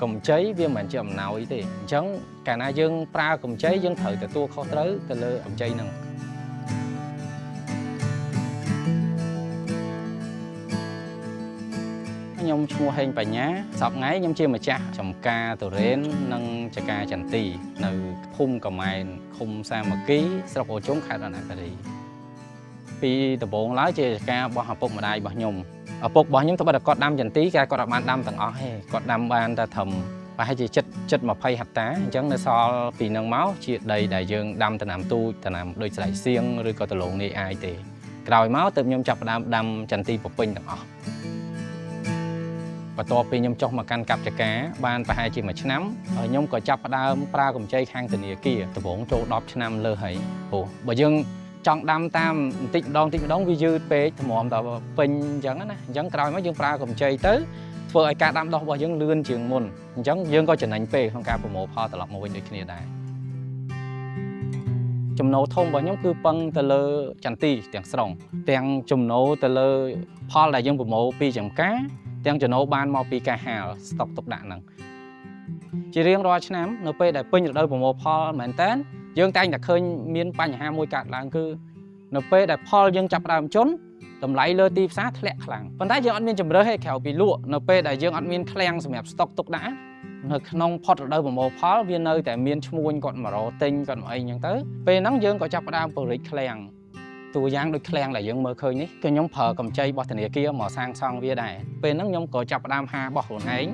កម្ចីវាមិនមែនជាអំណោយទេអញ្ចឹងកាលណាយើងប្រើកម្ចីយើងត្រូវទទួលខុសត្រូវទៅលើកម្ចីហ្នឹងខ្ញុំឈ្មោះហេងបញ្ញាសប្តាហ៍ថ្ងៃខ្ញុំជាម្ចាស់ចំការទុរេននិងចំការចន្ទីនៅភូមិកម៉ែនឃុំសាមគ្គីស្រុកអូជុំខេត្តរតនគិរីពីដំបូងឡើយជាចំការរបស់ឪពុកម្ដាយរបស់ខ្ញុំឪពុករបស់ខ្ញុំត្បិតតែគាត់ដាំចន្ទីគេគាត់អត់បានដាំទាំងអស់ទេគាត់ដាំបានតែត្រឹមប្រហែលជាចិត្ត20ហិកតាអញ្ចឹងនៅសល់ពីនឹងមកជាដីដែលយើងដាំដំណាំទូចដំណាំដូចស្លែសៀងឬក៏ដលងនាយអាយទេក្រោយមកទើបខ្ញុំចាប់ផ្ដើមដាំចន្ទីពពេញទាំងអស់បន្ទាប់ពីខ្ញុំចុះមកកាន់កាប់ចការបានប្រហែលជាមួយឆ្នាំខ្ញុំក៏ចាប់ផ្ដើមប្រើកម្ចីខាងធនាគារដំបូងចូល10ឆ្នាំលើហើយព្រោះបើយើងចង់ដាំតាមបន្តិចម្ដងតិចម្ដងវាយឺតពេកថ្មតពេញអញ្ចឹងណាអញ្ចឹងក្រោយមកយើងប្រើកម្ចីទៅធ្វើឲ្យការដាំដុះរបស់យើងលឿនជាងមុនអញ្ចឹងយើងក៏ចំណេញពេលក្នុងការប្រមូលផលត្រឡប់មកវិញដូចគ្នាដែរចំណូលធំរបស់ខ្ញុំគឺពឹងទៅលើចន្ទីទាំងស្រុងទាំងចំណូលទៅលើផលដែលយើងប្រមូលពីចំការទាំងចំណូលបានមកពីការហាលស្តុកទុកដាក់ហ្នឹងជារៀងរាល់ឆ្នាំនៅពេលដែលពេញរដូវប្រមូលផលមែនតើយើងតែងតែឃើញមានបញ្ហាមួយកើតឡើងគឺនៅពេលដែលផលយើងចាប់ផ្ដើមជន់តម្លៃលើទីផ្សារធ្លាក់ខ្លាំងប៉ុន្តែយើងអត់មានជម្រើសទេក្រៅពីលក់នៅពេលដែលយើងអត់មានឃ្លាំងសម្រាប់ស្តុកទុកដាក់នៅក្នុងផុតរដូវប្រមូលផលវានៅតែមានឈ្មួញគាត់មករកទិញគាត់មកអីអញ្ចឹងទៅពេលហ្នឹងយើងក៏ចាប់ផ្ដើមពង្រីកឃ្លាំងតួយ៉ាងដូចឃ្លាំងដែលយើងមើលឃើញនេះគឺខ្ញុំប្រើកម្ចីរបស់ធនាគារមកសាងសង់វាដែរពេលហ្នឹងខ្ញុំក៏ចាប់ផ្ដើមហារបស់ខ្លួនឯង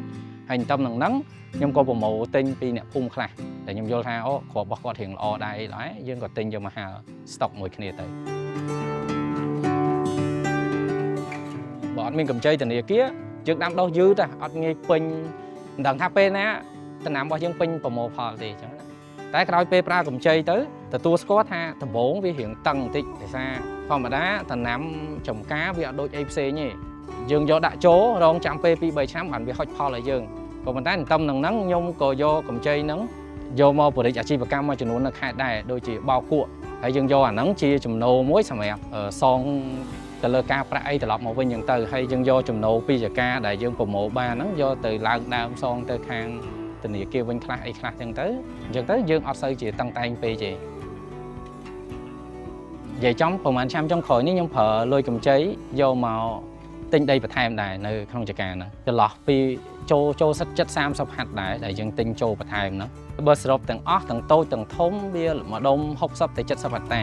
ហើយទន្ទឹមនឹងហ្នឹងខ្ញុំក៏ប្រមូលទិញពីអ្នកភូមិខ្លះតែខ្ញុំយល់ថាអូគ្រាប់របស់គាត់រៀងល្អដែរអីដែរយើងក៏ទិញយកមកហាលស្តុកមួយគ្នាទៅបើអត់មានកម្ចីធនាគារយើងដាំដុះយឺតអត់ងាយពេញមិនដឹងថាពេលណាដំណាំរបស់យើងពេញប្រមូលផលទេអញ្ចឹងណាតែក្រោយពេលប្រើកម្ចីទៅទទួលស្គាល់ថាដំបូងវារៀងតឹងបន្តិចដោយសារធម្មតាដំណាំចំការវាអត់ដូចអីផ្សេងទេយើងយកដាក់ចូលរងចាំពេល2 3ឆ្នាំបានវាហុចផលឲ្យយើងក៏ប៉ុន្តែទន្ទឹមនឹងហ្នឹងខ្ញុំក៏យកកម្ចីហ្នឹងយកមកពង្រីកអាជីវកម្មមួយចំនួននៅខេត្តដែរដូចជាបោកគក់ហើយយើងយកអាហ្នឹងជាចំណូលមួយសម្រាប់សងទៅលើការប្រាក់អីត្រឡប់មកវិញអញ្ចឹងទៅហើយយើងយកចំណូលពីចការដែលយើងប្រមូលបានហ្នឹងយកទៅឡើងដើមសងទៅខាងធនាគារវិញខ្លះអីខ្លះអញ្ចឹងទៅយើងអត់សូវជាតឹងតែងពេកទេនិយាយចំប្រហែលឆ្នាំចុងក្រោយនេះខ្ញុំប្រើលុយកម្ចីយកមកទិញដីបន្ថែមដែរនៅក្នុងចការហ្នឹងចន្លោះពីចូលសិតចិត្ត30ហាត់ដែរដែលយើងទិញចូលបន្ថែមហ្នឹងបើសរុបទាំងអស់ទាំងតូចទាំងធំវាម្ដុំ60ទៅ70ហិកតា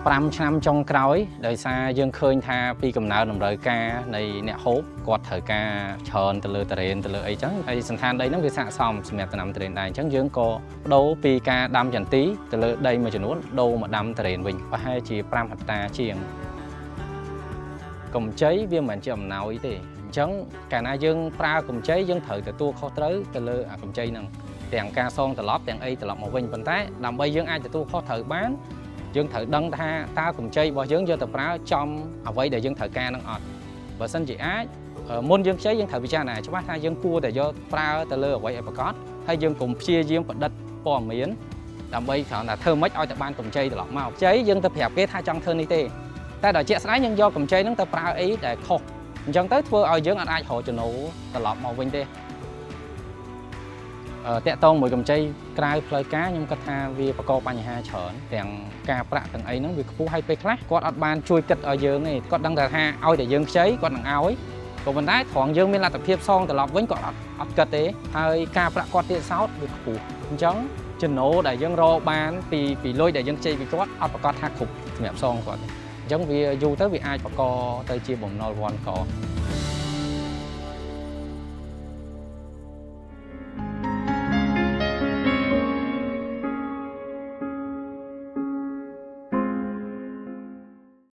5ឆ្នាំចុងក្រោយដោយសារយើងឃើញថាពីកំណើនតម្រូវការនៃអ្នកហូបគាត់ត្រូវការច្រើនទៅលើទុរេនទៅលើអីចឹងហើយសន្តានដីហ្នឹងវាស័ក្តិសមសម្រាប់ដំណាំទុរេនដែរអញ្ចឹងយើងក៏បដូរពីការដាំចន្ទីទៅលើដីមួយចំនួនដូរមកដាំទុរេនវិញប្រហែលជា5ហិកតាជាងកម្ចីវាមិនមែនជាអំណោយទេអញ្ចឹងកាលណាយើងប្រើកម្ចីយើងត្រូវទទួលខុសត្រូវទៅលើអាកម្ចីហ្នឹងទាំងការសងត្រឡប់ទាំងអីត្រឡប់មកវិញប៉ុន្តែដើម្បីយើងអាចទទួលខុសត្រូវបានយើងត្រូវដឹងថាតើកម្ចីរបស់យើងយកទៅប្រើចំអ្វីដែលយើងត្រូវការនឹងអត់បើសិនជាអាចមុនយើងខ្ចីយើងត្រូវពិចារណាច្បាស់ថាយើងគួរតែយកប្រើទៅលើអ្វីឲ្យប្រាកដហើយយើងកុំព្យាយាមផ្ដិតព័ត៌មានដើម្បីគ្រាន់តែធ្វើម៉េចឲ្យតែបានកម្ចីត្រឡប់មកខ្ចីយើងទៅប្រាប់គេថាចង់ធ្វើនេះទេតែដល់ជាក់ស្ដែងយើងយកកម្ចីហ្នឹងទៅប្រើអីដែលខុសអញ្ចឹងទៅធ្វើឲ្យយើងអាចរកចំណូលត្រឡប់មកវិញទេតាក់ទងមួយកម្ចីក្រៅផ្លូវការខ្ញុំគិតថាវាបង្កបញ្ហាច្រើនទាំងការប្រាក់ទាំងអីហ្នឹងវាខ្ពស់ហើយពេលខ្លះគាត់អត់បានជួយគិតឲ្យយើងទេគាត់ដឹងតែថាឲ្យតែយើងខ្ចីគាត់នឹងឲ្យក៏ប៉ុន្តែត្រង់យើងមានលទ្ធភាពសងត្រឡប់វិញគាត់អត់គិតទេហើយការប្រាក់គាត់ទៀតសោតវាខ្ពស់អញ្ចឹងចំណូលដែលយើងរកបានពីលុយដែលយើងខ្ចីពីគាត់អត់ប្រកាសថាគ្រប់សម្រាប់សងគាត់ទេអញ្ចឹងវាយូរទៅវាអាចបង្កទៅជាបំណុលវ័នក។